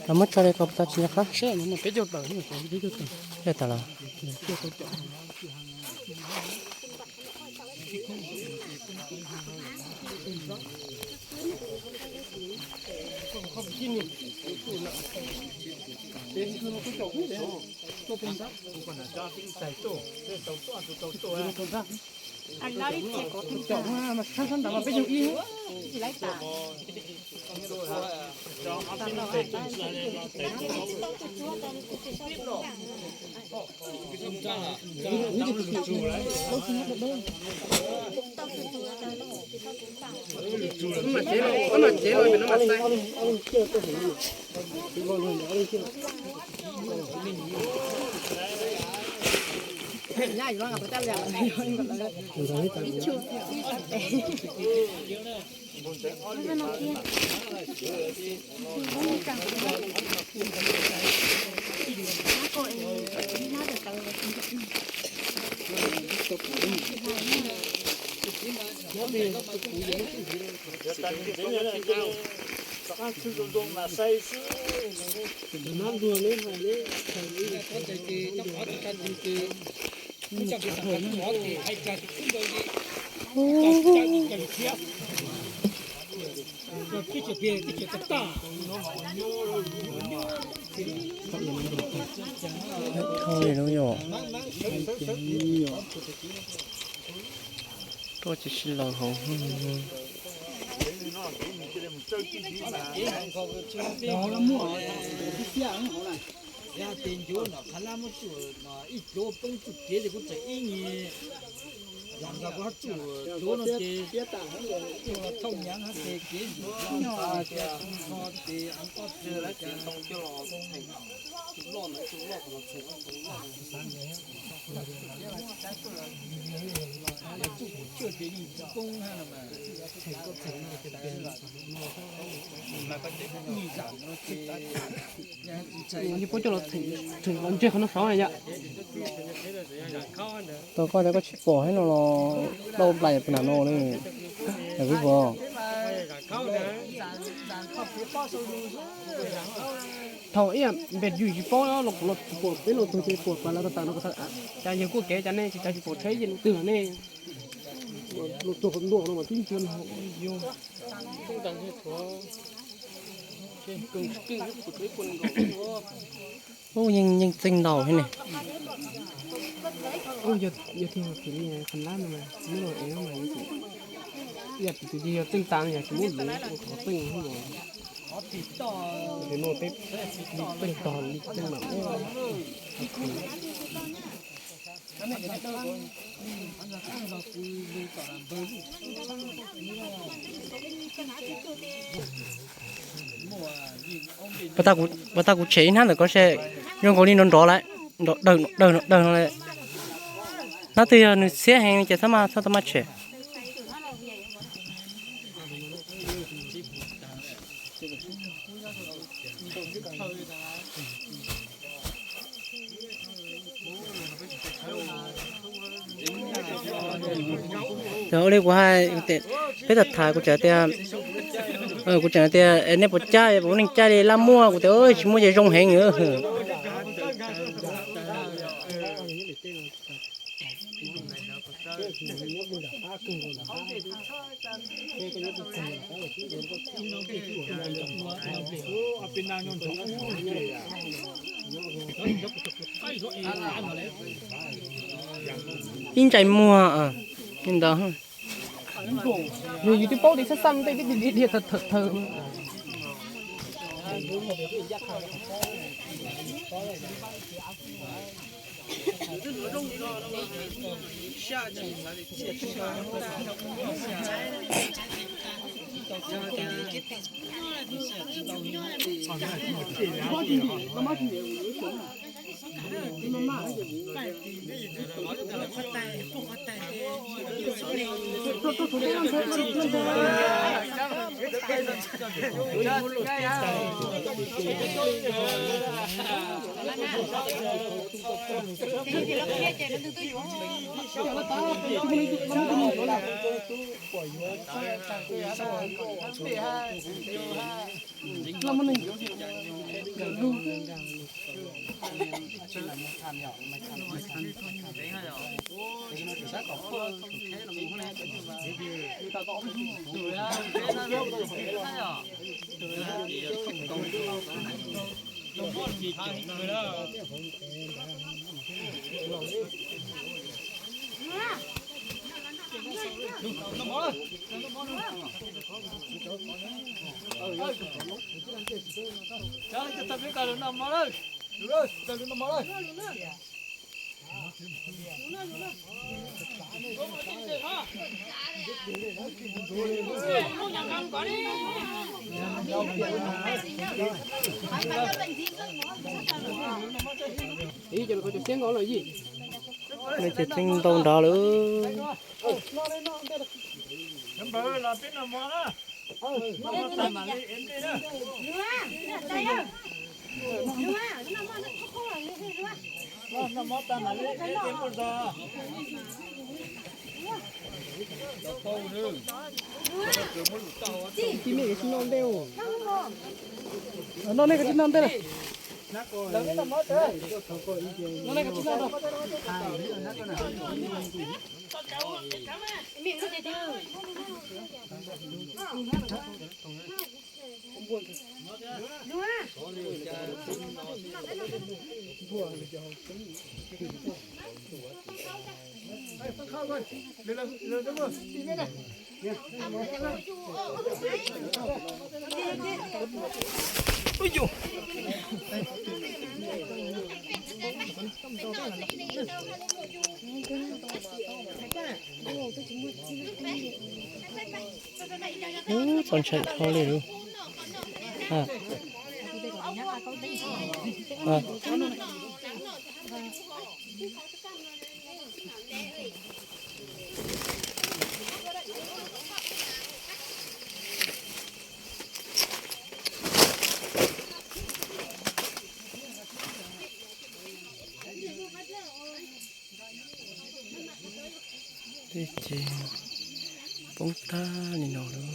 Los muab tso li ko puas tau tsis nco qab? Peb caug tawm, peb caug tawm. Peb caug tawm los? Tuaj tsis sib laus hauv. Yog ces ncuav no qhov lab muab tsuj ib dluav poob tsuj kev ces kuv tseem ib nyuag zam nkaus kuv hab tsuj dluav no ces thauj nyav hab ces kev ntsuj ces kho ces koj txwg lawv ces ntoo coj los theem tsuj loj ntawd tsuj loj los theem tsuj loj tsuj pum tswj ces yeej poob hab no mas theem koj txwg no ces mas koj ces ib nyuag zam no ces Yeej poob coj los theem los ntsia qhov no saud na yom. Tau koj tias koj tsis pom thiab no los lauj nplaim puag nram no li, vim vov. Thaum ib yam npem yus tsis paub los kuv los pom peb los tug ces pom pas lawv tas tas no, cas yawg kuj kev cas nej tsis tas tsis pom tsheb yeej twg los nej. Los txog qhov ntuj no mas twb ntsia no. Ub, yeej yeej txeeg ntau thiab ne. Ub, yog tus kham lab no mas neb los ev mas ib yam tus twg yog txeej tas yog tsis muab luv ua qhov txeej no peb txeej tog li txeej mas ub. Puas tau kuv tshem ib hnab ntawm ko se zoo nkaus li nrov nrov lawm, nrov dawg dawg dawg no lawm. Hnab twg yog nws xiab heev ces txhob maj txhob tau maj tshem. Ua li kuv hais, peb tham tham kuv tseem tias, kuv tseem tias nej puas caj, puas muaj neeg caj li lab muag, kuv tias tsis muaj ces zoo heev. Ib ntsais muag li ntawd. Yus twb paub tias xab xab tej tib dhia thawm thawm. Ces txeeb ntau nrad lawm. Noj nej kav tsij noj ntej. Noj nej kav tsij noj. Ub, txaus ntshai dhau li lawm. Teb ces poob tag li no lawm.